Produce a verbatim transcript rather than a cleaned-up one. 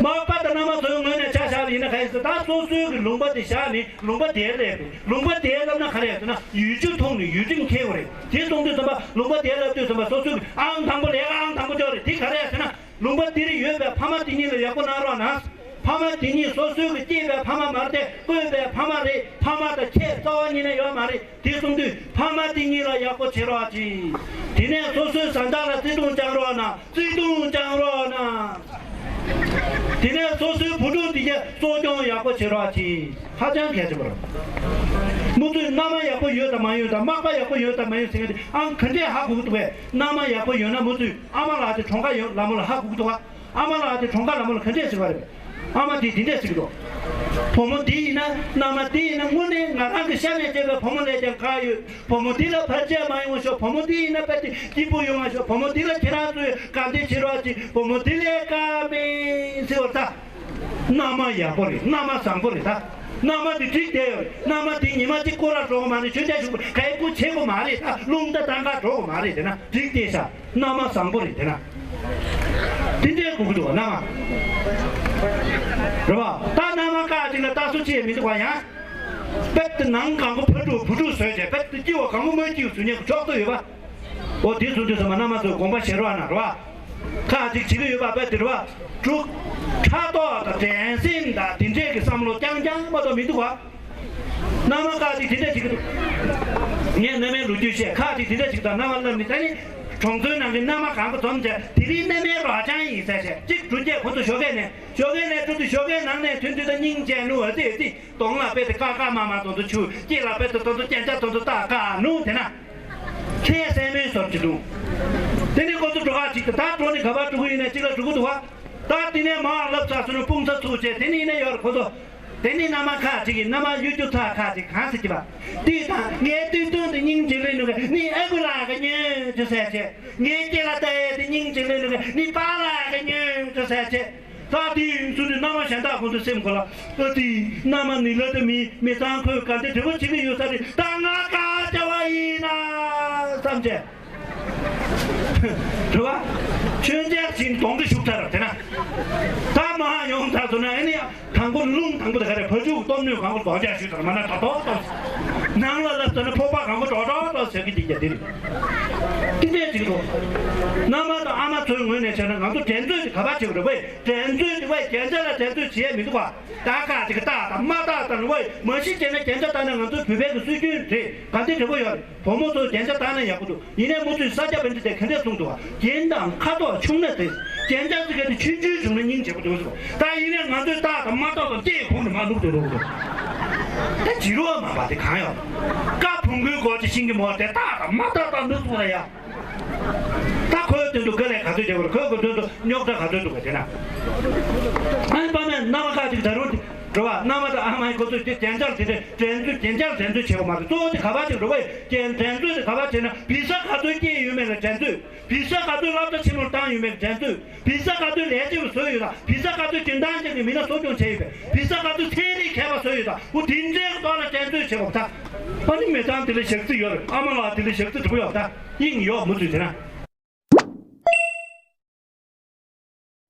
མག་པ་དང་མནའ་མ་ཚོའི་ངོས་ནས་ཆ་བཞག་པ་ཡིན་ན་ག་རེ་ཟེར། ད་སོ་སོའི་གི་ལུང་པ་དེ་བཞག་ནས་ལུང་པ་དེར་སླེབས་པས། ལུང་པ་དེར་སླེབས་ན་ག་རེ་ཟེར་ན་ཡུལ་ཆུ་འཐུང་ནས་ཡུལ་ཁྲིམས་འཁྱེར་དགོས་རེད། དེ་གསུངས་དུས་ཙམ་པ་ལུང་པ་དེར་སླེབས་དུས་ཙམ་པ་སོ་སོའི་གི་ཨང་དང་པོ་ལས་ཀ་ཨང་དང་པོ་འཇོག་རེད། དེ་ག་རེ་ཟེར་ན། ལུང་པ་འདིར་ཡོད་པའི་ཕ་མ་དེ་གཉིས་ལ་ཡག་པོ་གནང་རོགས་གནང་། ཕ་མ་དེ་གཉིས་སོ་སོའི་གི་སྐྱེས་པའི་ཕ་མ་མ་རེད་དེ། བསྐོས་པའི་ཕ་མ་རེད། ཕ་མ་དང་ཁྱད་རྩ་བ་ཉིད་ནས་ཡོད་མ་རེད། དེ་གསུངས་དུས་ཕ་མ་དེ་གཉིས་ལ་ཡག་པོ་བྱེད་རོགས་གྱིས། དེ་ནས་སོ་སོའི་བཟའ་ཟླ་ལ་བརྩེ་དུང་བཅང་རོགས་གནང་། བརྩེ་དུང་བཅང་རོགས་གནང་། དེ་ནས་སོ་སོའི་བུ་ཕྲུག་དེ་གའི་གསོ་སྐྱོང་ཡག་པོ་བྱེད་རོགས་གྱིས། ཧ་ཅང་གལ་ཆེན་པོ་རེད། མུ་མཐུད་མནའ་མ་ཡག་པོ་ཡོད་དམ་མ་ཡོད་དམ། མག་པ་ཡག་པོ་ཡོད་དམ་མ་ཡོད་ཟེར་མཁན་དེ་ཨང་ག་འདྲས་ཧ་གོ་གི་འདུག་པས། མནའ་མ་ཡག་པོ་ཡོད་ན་མུ་མཐུད་ཨ་མ་ལགས་དེ་གྲོངས་ཁ་ཡོད་ལ་མོ་ལ་ཧ་གོ་གི་འདུག་ག་ཨ་མ་ལགས་དེ་གྲོངས་ཁ་ལ་མོ་ལ་ག་འདྲས་ཟེར་བ་རེད། ཨ་མ་དེས་འདི་འདྲས་ཟེར་གི་འདུག་བུ་མོ་འདི་ཡིན་ན། མནའ་མ་འདི་ཡིན་ན་དངོས་གནས་ང་རང་གི་ཤ་ནས་སྐྱེས་པའི་བུ་མོ་ལས་ཀྱང་དགའ་ཡོད། བུ་མོ་འདི་ལ་བར་ཆད་མ་ཡོང་ཤོག་བུ་མོ་འདི་ཡིན་ན་དཔེ་དེ་སྐྱིད་པོ་ཡོང་བ་ཤོག་བུ་མོ་འདི་ལ་ཁྱེད་རང་ཚོས་དགའ་བདེ་བྱེད་རོགས་གྱིས། བུ་མོ་འདི་ལས་དགའ་མིན་ཟེར་བ་ད། མནའ་མ་ཡག་པོ་རེད། མནའ་མ་བཟང་པོ་རེད་ད། མནའ་མ་དེ་འགྲིག་བསྡད་ཡོད་རེད། མནའ་མ་དེ་ཉི་མ་གཅིག་སྐོར་ར་འགྲོ་གི་མ་རེད། མཆོད་མཇལ་ཞུ་གི་གའི་སྐུ་བྱེད་དགོས་མ་རེད་ད། རླུང་རྟ་བཏང་ག་འགྲོ་གི་མ་རེད། དེ་ན་འགྲིག་བསྡད་ཤག་མནའ་མ་བཟང་པོ་རེད་དེ་ན། དེ་འདྲའི་དགོས་ཀྱི་འདུག་བ་མནའ་མ། རེད་བ། ད་མནའ་མ་ཁག་ཅིག་ལ་ལྟ་སོ་ཅི་ཡང་མི་འདུག་བ་ཡང་། དཔེ་དེ་ནང་གང་གོ་ཕ་ཕྲུག་བུ་ཕྲུག་བཟོས་བྱས་དཔེ་དེ་སྐྱིད་བ་གང་གོ་མ་སྐྱིད་བཟོ་ཉེན་གྱི་ཕྱོགས་གཏོགས་ཡོད་པ། འོ་དེ་ཚོ་དུས་ཚོད་མ་མནའ་མ་ཚོས་དགོངས་པ་བཞེས་རོགས་གནང་རོགས། ཁག་ཅིག་བྱེད་ཀྱི་ཡོད་པ་དཔེ་དེ་རེད་བ། དྲུག་ཕྲག་དོག་དང་འགྲན་སེམས་དང་དེ་འདྲས་ཀྱི་བསམ་བློ་རྐྱང་རྐྱང་མ་གཏོགས་མི་འདུག་བ། མནའ་མ་ཁག་ཅིག་དེ་འདྲས་བྱེད་ཀྱི་འདུག་ངས་མནའ་མའི་ལོ་རྒྱུས་བཤད། ཁག་ཅིག་དེ་འདྲས་བྱེད་ཀྱི་འདུག་མནའ་མ་བསླབས་ནས་ད་ནི་གྲོང་ཚོའི་ནང་གི་མནའ་མ་གང་ག་འཛོམས་བྱས་དེ་རིང་མནའ་མའི་རོགས་རྐྱང་ཡིན་ཟེར་བྱས་གཅིག་གྲུ་སྐྱེས་ཁོ་ཚོ་ཞོགས་ཀས་ནས་ཞོགས་ཀས་ནས་གྲུ་དུ་ཞོགས་ཀས་ནང་ནས་ཐོན་དུས་ད་སྙིང་རྗེ་ནུ་འོ་ཙི་འོ་ཙི། གདོང་ལ་དཔེ་དེ་ཀ་ཀ་མ་མ་དོན་དུ་ཆུ། སྐེ་ལ་དཔེ་དེ་དོན་དུ་རྐྱང་རྐྱང་དོན་དུ་ཏག་ཀ་ནུ་དེ་ན། ཁྱེད་སེམས་མེད་སོར་གྱི་འདུག་དེ་ནས་ཁོ་ཚོ་འགྲོ་ཁ་ཅིག་ཏུ་ད་འགྲོ་ནས་ག་པར་འགྲོ་གི་ཡོད་ན་གཅིག་ལ་འགྲོ་གི་འདུག་བ། ད་དེ་ནས་མར་ལབ་ཚར་སོང་ན་དཔུང་ཚ་ཚུགས་བྱས་དེ་ནས་ཡིན་ན་ཡོད་རེད་ཁོ་ཚོ། དེ་ནས་མནའ་མ་ཁག་ཅིག་གིས་མནའ་མ་གཡོ་སྒྱུ་ཚ་ཁག་ཅིག་གང་ཟེར་གྱི་བ། དུས་དང་ངའི་དུས་སྟོན་དུ་སྙིང་རྗེ་ལོས་ནུ་ག་ནི་ཨ་ཁུ་ལགས་ཀ་ཉོས་ཅི་ཟེར་བྱས། ངའི་སྐེ་ལ་ལྟ་ཡས་དེ་སྙིང་རྗེ་ལོས་ནུ་ག་ནི་པཱ་ལགས་ཀ་ཉོས་ཅི་ཟེར་བྱས། ད་དེ་ཡིན་ཚུལ་དུ་མནའ་མ་གཞན་དག་ཁོང་ཚོ་སེམས་ཁོ་ལ་ཨ་དེ་མནའ་མ་ནི་ལ་དེ་མི་མི་ཚང་ཁོས་ག་འདྲ་འབྲས་བུ་བྱེད་ཀྱི་ཡོད་ས་རེད། ད་ང་ག་བྱ་བ་ཡིན་ན་བསམ་བྱས། རེད་བ། མཆོད་མཇལ་ཞིག་གདོང་གི་ཞུགས་ཚར་དེ་ན། ད་མ་ཡོང་ཚར་སོང་ན་ཨ་ནི་དང་པོ་རླུང་དང་པོ་དེ་ག་རེ་ཕ་ཆུ་གཏོར་སྣོད་གང་གོ་རྡོག་རྒྱག་ཞུས་ཚར་མ་ན་ད་རྡོག་རྡོག་ནང་ལ་ལབ་ཚར་ན་ཕོག་པ་གང་གོ་རྡོག་རྡོག་རྡོག་ཟེར་གི་འདི་རྒྱ་དེ་རེད། དེ་འདྲས་ཅིག་རེད། མནའ་མ་དང་ཨ་མ་ཚོའི་ངོས་ནས་བྱས་ན་ང་ཚོ་འགྲན་རྩོད་དེ་ག་པར་བྱེད་དགོས་རེད་བས། འགྲན་རྩོད་དེ་བས་རྒྱན་ཆ་ལ་འགྲན་རྩོད་བྱེད་ཡས་མི་འདུག་བ། ད་ཁ་ཅིག་རྟགས་དང་མ་རྟགས་དང་བས་མ་གཞི་བྱས་ན་རྒྱན་ཆ་བཏགས་ན་ང་ཚོའི་བོད་པའི་གི་སྲོལ་རྒྱུན་རེད། ག་འདྲས་འགྲིག་གི་ཡོད་རེད། བུ་མོ་ཚོ་རྒྱན་ཆ་བཏགས་ན་ཡག་པོ་འདུག་ཡིན་ནའི་མུ་མཐུད་ས་སྐྱ་པཎྜི་ཏས་ག་འདྲས་གསུངས་འདུག་བ། རྒྱན་དང་ཁ་དོག་ཆུང་ན་དེ། རྒྱན་ཆ་ཟེར་མཁན་དེ་ཆུང་ཆུང་བྱུང་ན་སྙིང་རྗེ་པོ་འདུག་ཟེར་བ། ད་ཡིན་ནའི་ང་ཚོའི་རྟགས་དང་མ་རྟགས་དང་སྐྱེས་ཁོང་དུ་མ་ནུབ་དུ་འགྲོ་གི་འདུག་ད་བྱི་རུ་བ་མ་པ་དེ་གང་ཡོད། ཀ་བོང་གུའི་སྒོ་ཅི་ཤིང་གི་མོ་དེ་རྟགས་དང་མ་རྟགས་དང་ནུབ་སོང་ལ་ཡ། ད་ཁོའི་དོན་དུ་དཀའ་ལས་ག་ཚོད་བྱེད་དགོས་རེད། ཁོའི་གི་དོན་དུ་རྙོག་དྲ་ག་ཚོད་འདུག་ག་དེ་ན། ཨ་ནི་ཕ་མས་མནའ་མ་ཁག་ཅིག་ད་རུང་འགྲོ་བ་མནའ་མ་དང་ཨ་མ་ཡི་ཁོ་ཚོས་དེ་རྒྱན་ཆ་དེ་འདྲས་འགྲན་རྩོད་རྒྱན་ཆ་འགྲན་རྩོད་བྱེད་དགོས་མ་རེད། གཙོ་བོ་དེ་ག་པར་ཅིག་འགྲོ་བས་རྒྱན་འགྲན་རྩོད་དེ་ག་པར་བྱེད་ན་བི་ས་ག་ཚོད་སྐྱེས་ཡོད་མེད་ལ་འགྲན་རྩོད། བི་ས་ག་ཚོད་སློབ་གྲྭ་ཆེན་མོར་བཏང་ཡོད་མེད་ལ་འགྲན་རྩོད། བི་ས་ག་ཚོད་ལས་བྱེད་པ་བཟོས་ཡོད་དང་བི་ས་ག་ཚོད་འཇོན་ཐང་ཅན་གྱི་མི་སྣ་གསོ་སྐྱོང་བྱས་ཡོད་པས། བི་ས་ག་ཚོད་ཚན་རིག་མཁས་པ་བཟོས་ཡོད་དང་འོ་དེ་འདྲའི་ཐོག་ལ་འགྲན་རྩོད་བྱེད་དགོས་པ་ད། ཨ་ནི་མི་ཚང་དེ་ལ་ཞག་རྩི་ཡོད་རེད། ཨ་མ་ལགས་དེ་ལ་ཞག་རྩི་འགྲོ་ཡོད་ད་དབྱིངས་ཡོད་མུ་མཐུད་དེ་ན།